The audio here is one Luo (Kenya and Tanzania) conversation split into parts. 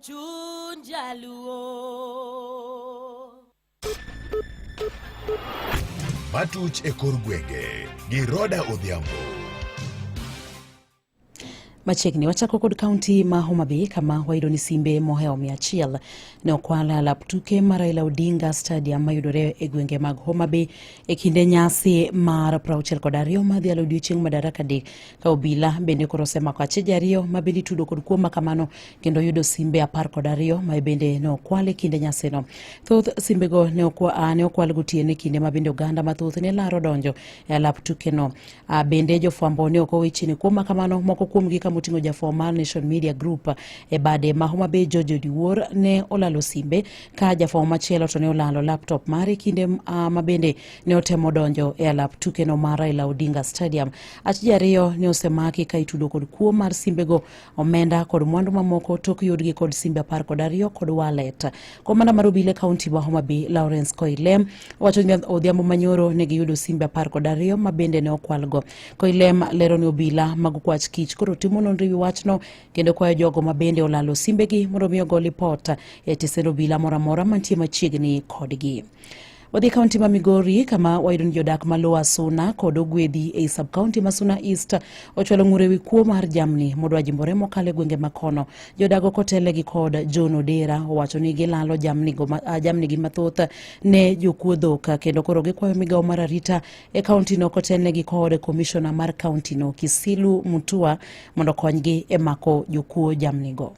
Chuny Jaluo. Matuch e kor gwenge gi Roda Odhiambo. Machiegni wachako kod kaunti ma Homa Bay kama wayudo ni simbe mohewo 100 ne okwal e alap tuke mar Raila Odinga Stadium mayudore e gwenge mag Homa Bay e kinde nyasi mar 62 madhi alo odiochieng' Madaraka Day ka obila bende koro osemako acheje ariyo ma bende itudo kod kuo ma kamano kendo yudo simbe 12 ma bende ne okwal e kinde nyasino. Thoth simbego ne okwal gotieno e kinde ma bende oganda mathoth ne laro donjo e alap tukeno. Bende jofwambo ne ok owe chien kuo ma kamano, moko kuomgi kama oting'o jafwambo mar Nation Media Group e bade ma Homa Bay George Odiwuor ne olalo simbe ka jafwambo machielo to ne olalo laptop mare kinde ma bende ne otemo donjo e alap tukeno mar Raila Odinga Stadium. Achije ariyo ne osemaki ka itudo kod kuo mar simbego, omenda kod mwandu mamoko tok yudgi kod simbe 12 kod wallet. Komanda mar obila e kaunti ma Homa Bay Lawrence Koilem wacho ni odhiambo manyoro ne giyudo simbe 12 ma bende ne okwalgo. Koilem lero ni obila mag okwach kich koro timo nonro ewi wachno kendo kwayo jogo ma bende olalo simbegi mondo mi ogo lipot e tesend obila moro amora mantie machiegni kodgi. Wadhi kaunti ma Migori kama wayudo ni jodak ma Lower Suna kod Ogwedhi ei sub kaunti ma Suna East ochwalo ng'ur ewi kuo mar jamni modwa jimbore mokalo e gwenge ma kono. Jodago kotelnegi kod John Odera owacho ni gilalo jamnigi mathoth ne jokuo dhok kendo koro gikwayo migawo mar arita e kauntino kotelnegi kod komishona mar kauntino Kisilu Mutua mondo okonygi e mako jokuo jamnigo.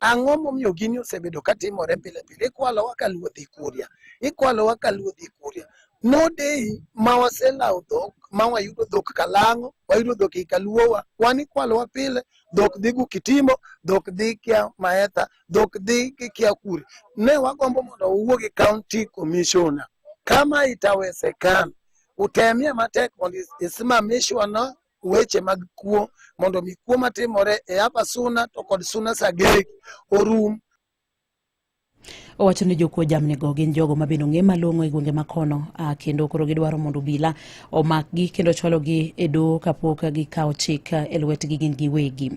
Ang'o momiyo gini osebedo katimore pile pile? Ikwalowa ka luo dhi Kuria, ikwalowa ka luo dhi Kuria. No day ma waselawo dhok, ma wayudo dhok Kalang'o, wayudo dhok ei Kaluowa, wan ikwalowa pile, dhok dhi Gukitimo, dhok dhi kia Maetha, dhok dhi kia Kuri. Ne wagombo mondo wawuo gi county commissioner kama itawezekana, utemie matek mondo isimamishwa na weche mag kuo mondo mi kuo matimore e Upper Suna to kod Suna Sagegi orum. Owacho ni jokuo jamnigo gin jogo ma bende ong'e malong'o e gwenge makono, kendo koro gidwaro mondo obila omakgi kendo chwalogi e doho kapok gikawo chik e lwetgi gin giwegi.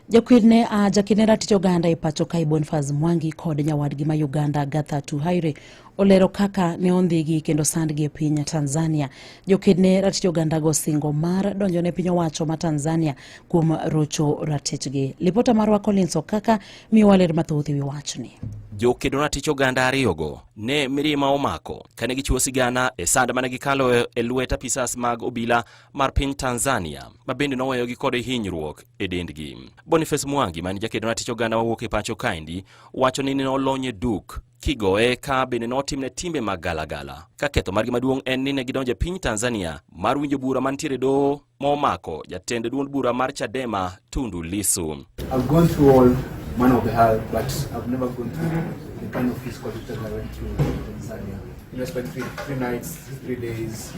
Jakidne ratich oganda e pacho kae Boniface Mwangi kod nyawadgi ma Uganda Agatha Tuhaire olero kaka ne ondhigi kendo sandgi e piny Tanzania. Jokedne ratich oganda go singo mar donjo ne piny owacho ma Tanzania kuom rocho ratichgi. Lipota marwa Collins Okaka miyowa ler mathoth e wi wachni. Jokedo ratich oganda ariyogo ne mirima omako kane gichiwo sigana e sand mane gikalo e lwet apisas mag obila mar piny Tanzania ma bende noweyogi kod hinyruok e dendgi. Boniface Mwangi ma en jakedo ratich oganda mawuok e pacho kaendi wacho ni ne olonye duk kigoye ka bende notimne timbe mag galagala ka ketho margi maduong' en ni ne gidonjo e piny Tanzania mar winjo bura mantiere doho momako jatend duond bura mar Chadema Tundu Lissu. I've gone through all manner of hell, but I've never gone through the kind of physical torture that I went through in Tanzania. I spent three nights, 3 days,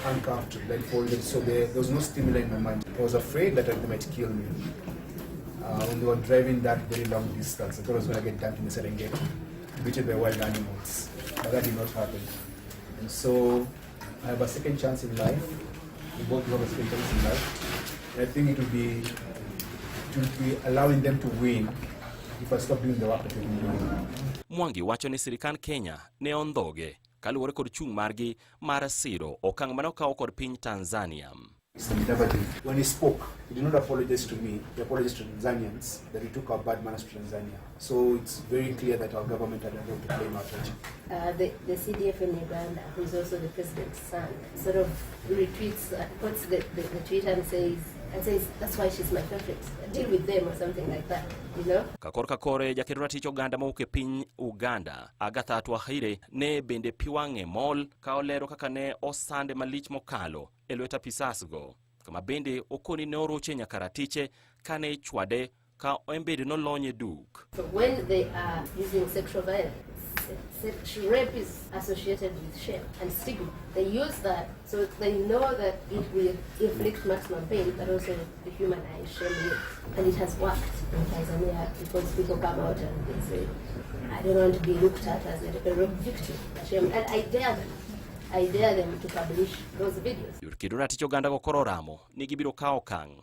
handcuffed, blindfolded, so there was no stimuli in my mind. I was afraid that they might kill me. When they were driving that very long distance, I thought I was going to get dumped in the Serengeti, beaten by wild animals, but that did not happen. And so I have a second chance in life. We both have a second chance in life. And I think it would be allowing them to win if I stop doing the work that we've been doing. Mwangi wacho ni sirikand Kenya ne ondhoge kaluwore kod chung' margi mar siro okang' mane okaw kod piny Tanzania. When he spoke, he did not apologize to me, he apologized to Tanzanians that he took our bad manners to Tanzania. So it's very clear that our government had a role to play in our torture. The CDF in Uganda, who is also the president's son, sort of retweets, puts the tweet and says, that's why she's my favorite. Deal with them or something like that, you know? Ka korka kore jakedo ratich oganda mowuok e piny Uganda, Agatha Atuhaire, ne bende pi wang'e mol ka olero kaka ne osande malich mokalo e lwet apisasgo, kama bende okoni ne oroche nyaka ratiche kane ichwade ka en bende nolonye duk. So when they are using sexual violence, sexual rape is associated with shame and stigma. They use that so they know that it will inflict maximum pain, but also dehumanize, shame you. And it has worked in Tanzania because people come out and they say, I don't want to be looked at as a rape victim. Shame. And I dare them. I dare them to publish those videos. Jokedo ratich oganda go koro oramo ni gibiro kawo okang'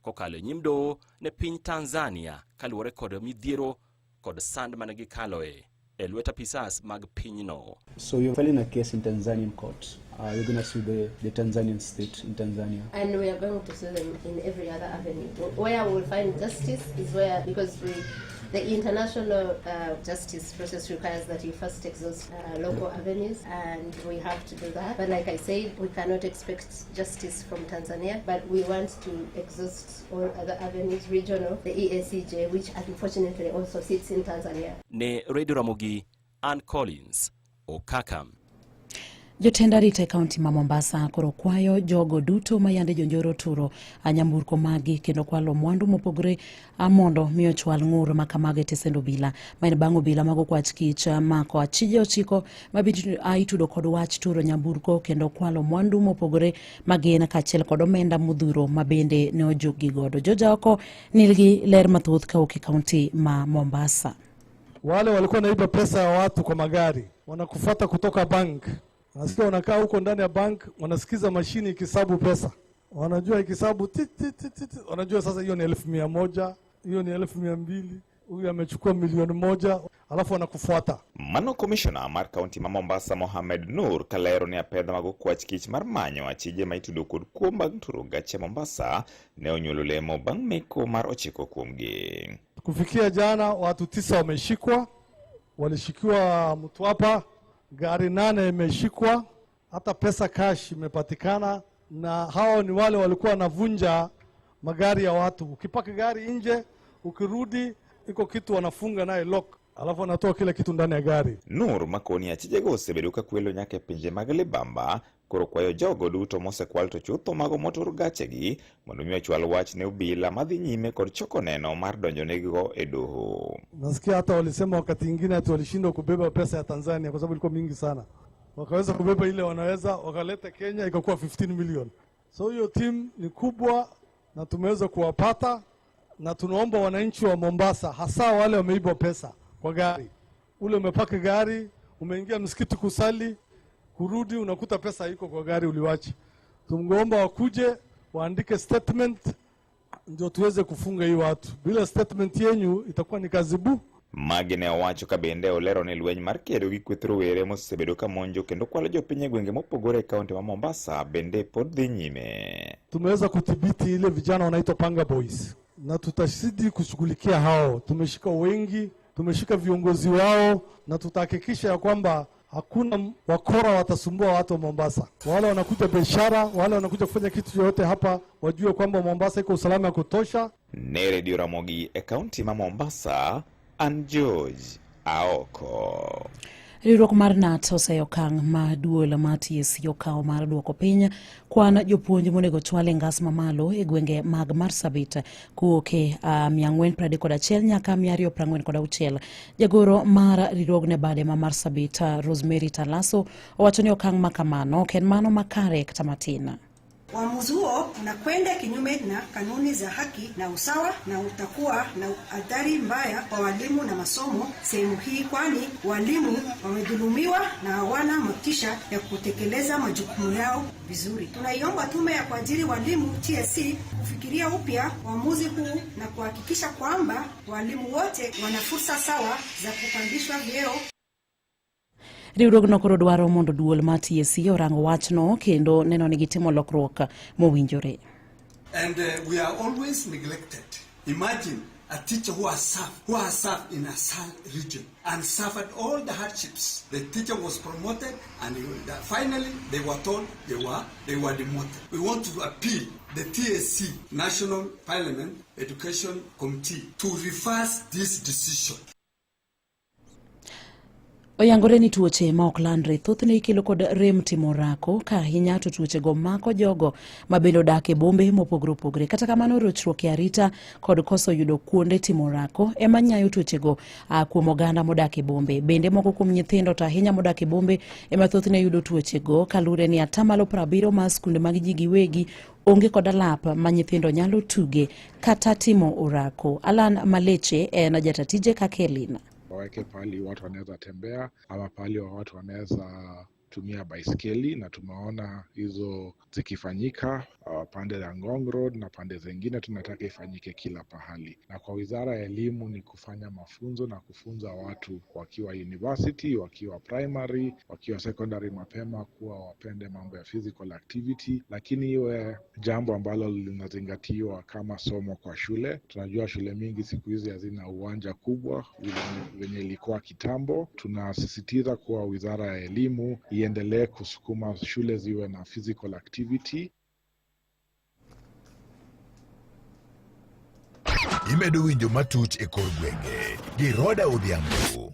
kokalo e nyim doho ne piny Tanzania kaluwore kod midhiero kod sand mane gikaloe e lwet apisas mag pinyno. So you're filing a case in Tanzanian court. You're going to sue the Tanzanian state in Tanzania. And we are going to sue them in every other avenue. Where we will find justice is where, because the international justice process requires that you first exhaust local avenues, and we have to do that. But like I said, we cannot expect justice from Tanzania, but we want to exhaust all other avenues, regional, the EACJ, which unfortunately also sits in Tanzania. Ne Radio Ramogi, Ann Collins, Okaka. Jotend arita e kaunti ma Mombasa koro kwayo jogo duto ma yande jonjore oturo nyamburko maggi kendo kwalo mwandu mopogore mondo mi ochwal ng'ur ma kamago e tesend obila. Ma en bang' obila mag okwach kich mako achije 9 ma itudo kod wach turo nyamburko kendo kwalo mwandu mopogore magin kaachiel kod omenda modhuro ma bende ne ojukgi godo. Joja oko nigi ler mathoth kawuok e kaunti ma Mombasa. Wale walikuwa naiba pesa ya watu kwa magari wanakufuata kutoka bank. Nasikia wanakaa huko ndani ya bank, wanasikiza mashini ikisabu pesa, wanajua ikisabu ti ti ti ti, wanajua sasa hiyo ni 100,000, hiyo ni 200,000, huyu amechukua 1,000,000, alafu wanakufuata. Mano komishona mar kaunti ma Mombasa Mohamed Nur kalero ni apedha mag okwach kich mar manyo achije ma itudo kod kuo mag turo gache Mombasa ne onyuolo lemo bang' meko mar 9 kuomgi. Kufikia jana watu 9 wameshikwa, walishikiwa Mtwapa, gari 8 imeshikwa, hata pesa cash imepatikana, na hao ni wale walikuwa wanavunja magari ya watu. Ukipaka gari nje, ukirudi iko kitu wanafunga naye lock, alafu wanatoa kila kitu ndani ya gari. Nur makoni achijego osebedo ka kwelo nyaka e pinje mag libamba koro kwayo jogo duto mosekwal to chutho mago motur gachegi mondo mi ochwal wach ne obila madhi nyime kod choko neno mar donjonegigo e doho. Nasikia hata walisema wakati mwingine ati walishindwa kubeba pesa ya Tanzania kwa sababu ilikuwa mingi sana, wakaweza kubeba ile wanaweza, wakaleta Kenya ikakuwa 15 million. So hiyo team ni kubwa na tumeweza kuwapata, na tunaomba wananchi wa Mombasa, hasa wale wameibwa pesa kwa gari, ule umepaka gari, umeingia msikiti kusali, kurudi unakuta pesa haiko kwa gari uliwacha. Tungeomba wakuje waandike statement ndio tuweze kufunga hii watu. Bila statement yenyu itakuwa ni kazi bu. Magi ne owacho ka bende olero ni lweny mar kedo gi kweth rowere mosebedo ka monjo kendo kwalo jopiny e gwenge mopogore e kaunti ma Mombasa bende pod dhi nyime. Tumeweza kudhibiti ile vijana wanaitwa Panga Boys na tutazidi kushughulikia hao. Tumeshika wengi, tumeshika viongozi wao, na tutahakikisha ya kwamba hakuna wakora watasumbua watu wa Mombasa. Wale wanakuja biashara, wale wanakuja kufanya kitu yoyote hapa, wajue kwamba Mombasa iko usalama ya kutosha. Ne Radio Ramogi e kaunti ma Mombasa, an George Aoko. Riwruok mar KNUT oseyo okang' ma duol mar TSC okawo mar duoko piny kwan jopuonj monego chwal e ngas mamalo e gwenge mag Marsabit kowuok e 431 nyaka 246. Jagoro mar riwruogno e bade ma Marsabit, Rosemary Talaso, owacho ni okang' ma kamano ok en mano makare kata matin. Uamuzi huo unakwenda kinyume na kanuni za haki na usawa na utakuwa na athari mbaya kwa walimu na masomo sehemu hii, kwani walimu wamedhulumiwa na hawana motisha ya kutekeleza majukumu yao vizuri. Tunaiomba Tume ya Kuajiri Walimu TSC kufikiria upya uamuzi huu na kuhakikisha kwamba walimu wote wana fursa sawa za kupandishwa vyeo. Riwruogno koro dwaro mondo duol mar TSC orang wachno kendo neno ni gitimo lokruok mowinjore. And we are always neglected. Imagine a teacher who has served in a Sal region and suffered all the hardships. The teacher was promoted, and finally they were told they were demoted. We want to appeal the TSC National Parliament Education Committee to reverse this decision. Oyangore ni tuoche ma ok landre thothne ikelo kod rem timo orako, ka ahinya to tuochego mako jogo ma bende odak e bombe mopogore opogore. Kata kamano, rochruok e arita kod koso yudo kuonde timo orako ema nyayo tuochego kuom oganda modak e bombe. Bende moko kuom nyithindo to ahinya modak e bombe ema thothne yudo tuochego, kaluwore ni 70% mar skunde mag ji giwegi onge kod alap ma nyithindo nyalo tuge kata timo orako. Alan Maleche en jatatije Kakelin. Waweke pahali watu wanaweza tembea ama pahali watu wanaweza tumia baiskeli, na tumeona hizo zikifanyika pande ya Ngong Road na pande zingine. Tunataka ifanyike kila pahali, na kwa wizara ya elimu ni kufanya mafunzo na kufunza watu wakiwa university, wakiwa primary, wakiwa secondary mapema kuwa wapende mambo ya physical activity, lakini iwe jambo ambalo linazingatiwa kama somo kwa shule. Tunajua shule mingi siku hizi hazina uwanja kubwa venye ilikuwa kitambo. Tunasisitiza kuwa wizara ya elimu iendelee kusukuma shule ziwe na physical activity. Imedo winjo matuch e kor gwenge gi Roda Odhiambo.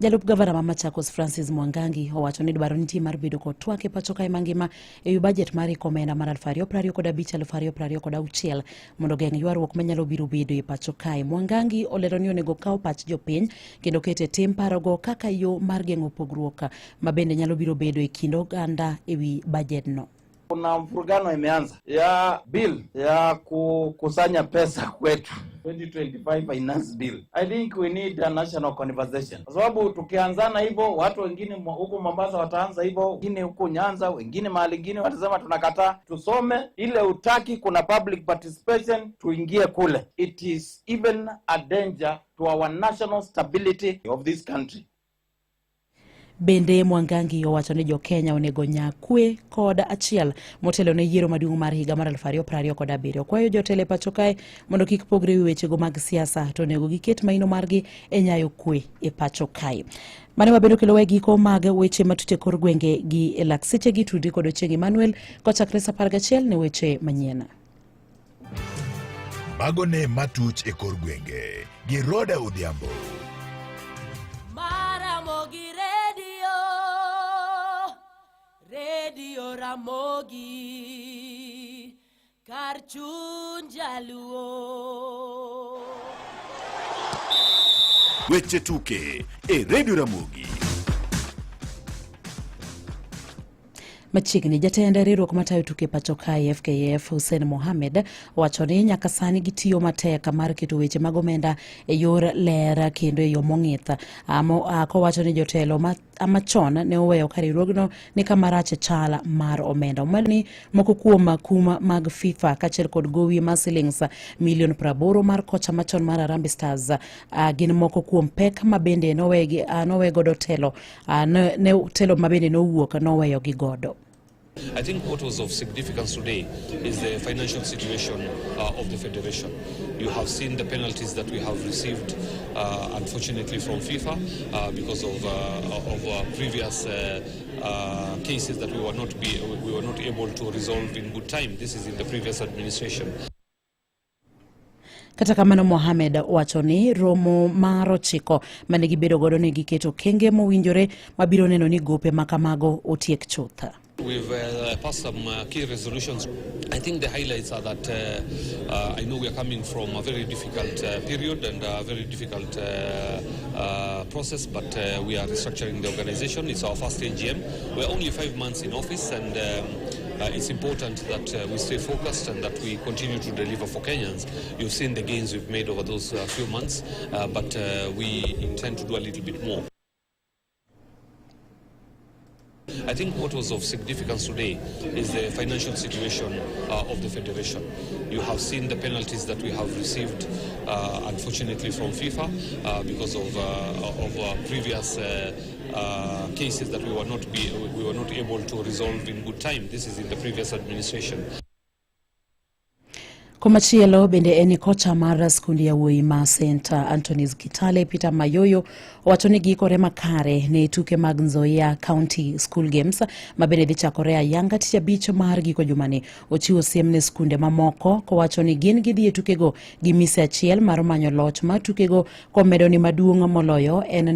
Jalup gavana ma Machakos Francis Mwangangi owacho ni dwaro nitie mar bedo kod twak e pacho kae mangima ewi bajet mar hik omenda mar 2025-2026 mondo ogeng' ywaruok manyalo biro bedo e pacho kae. Mwangangi olero ni onego kaw pach jopiny kendo ket e tim parogo kaka yo mar geng'o pogruok ma bende nyalo biro bedo e kind oganda ewi bajedno. Kuna mvurugano imeanza ya bill ya kukusanya pesa kwetu 2025 finance bill. I think we need a national conversation, kwa sababu tukianzana hivyo, watu wengine huku Mombasa wataanza hivyo, wengine huku Nyanza, wengine mahali ingine watasema tunakataa. Tusome ile utaki, kuna public participation, tuingie kule. It is even a danger to our national stability of this country. Bende Mwangangi owacho ni jokenya onego nya kwe kod achiel motelo ne yiero maduong' mar higa mar 2027. Okwayo jotelo e pacho kae mondo kik pogre ewi wechego mag siasa to onego giket maino margi e nyayo kwe e pacho kae. Mano wabedo kelo e giko mag weche matut e kor gwenge gi e lak sechegi tudri kod Ochieng' Emmanuel kochakre saa 11 ne weche manyien. Mago ne matuch e kor gwenge gi Roda Odhiambo. Maramogi Radio, Radio Ramogi, kar chuny jaluo. Weche tuke e Radio Ramogi. Machiegni jatend riwruok matayo tuke pacho kae FKF Hussein Mohamed wacho ni nyaka sani gitiyo matek mar keto weche mag omenda e yor ler kendo e yo mong'ith. Kowacho ni jotelo machon ne oweyo ka riwruogno ni kama rach e chal mar omenda. Omedo ni moko kuom kum mag FIFA kaachiel kod gowi mar silings milion 80 mar kocha machon mar Harambee Stars gin moko kuom pek ma bende nowe godo telo ne telo ma bende nowuok noweyo gi godo. I think what was of significance today is the financial situation of the federation. You have seen the penalties that we have received, unfortunately, from FIFA because of previous cases that we were not able to resolve in good time. This is in the previous administration. Kata kamano Mohamed wacho ni romo mar 9 mane gibedo godo ne giketo okenge mowinjore mabiro neno ni gope makamago otiek chuth. We've passed some key resolutions. I think the highlights are that I know we are coming from a very difficult period and a very difficult process, but we are restructuring the organization. It's our first AGM. We're only 5 months in office, and it's important that we stay focused and that we continue to deliver for Kenyans. You've seen the gains we've made over those few months, but we intend to do a little bit more. I think what was of significance today is the financial situation of the federation. You have seen the penalties that we have received, unfortunately, from FIFA because of previous cases that we were not able to resolve in good time. This is in the previous administration. Komachielo bende en kocha mar skund yawuoyi ma St Anthony's Kitale Peter Mayoyo owacho ni giikore makare ne tuke mag Nzoia County School Games ma bende dhi chakore ayanga tich abich mar giko jumani. Ochiwo siem ne skunde mamoko kowacho ni gin gidhi e tukego gi mise achiel mar manyo loch mar tukego komedo ni maduong' moloyo en